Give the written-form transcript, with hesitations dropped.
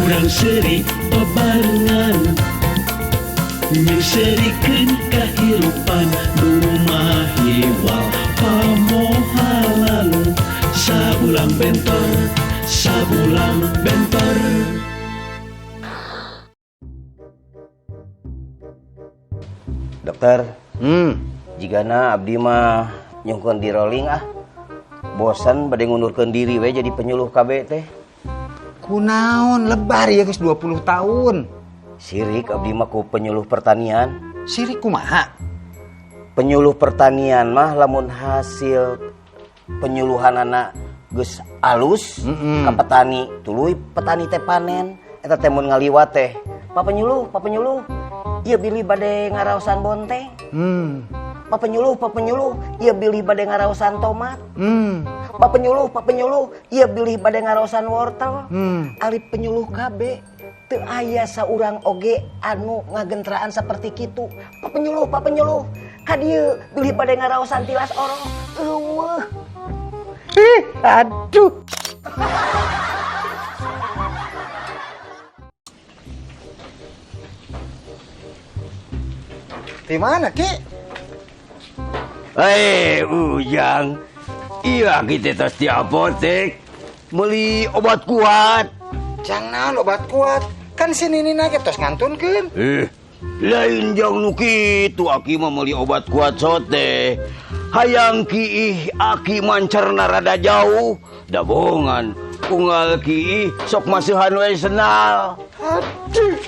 Urang seuri babarengan Nyeungseurikeun kahirupan Nu mahiwal pamohalan. Sabulang bentor, sabulang bentor. Dokter, jigana abdi mah nyungkeun di rolling ah. Bosan bade ngundurkeun diri we jadi penyuluh KB teh. Kunaon lebar ya geus 20 tahun. Sirik abdi mah ku penyuluh pertanian. Sirik kumaha? Penyuluh pertanian mah lamun hasil penyuluhanana geus alus ka petani, tuluy petani teh panen, eta teh mun ngaliwat teh. Pak penyuluh, Pak penyuluh, ieu bilih bade ngaraosan bonteng. Pak penyuluh, Pak penyuluh, ieu bilih bade ngaraosan tomat. Pak penyuluh, Pak penyuluh, ieu bilih bade ngaraosan wortel. Ari penyuluh KB teu aya saurang oge anu ngagentraan seperti kitu. Pak penyuluh, Pak penyuluh, ka dieu bilih bade ngaraosan tilas oroh. Eueuh. Ih, aduh. Di mana, Ki? Hei, Ujang. Iya, kita tos di apotek. Beli obat kuat. Jang naon obat kuat? Kan si Nini nage tos ngantunkeun. Lain jang nu kitu, aki mah meuli obat kuat sote. Hayang kiih aki mancerna rada jauh. Dabongan unggal kiih sok masihan we senal. Aduh.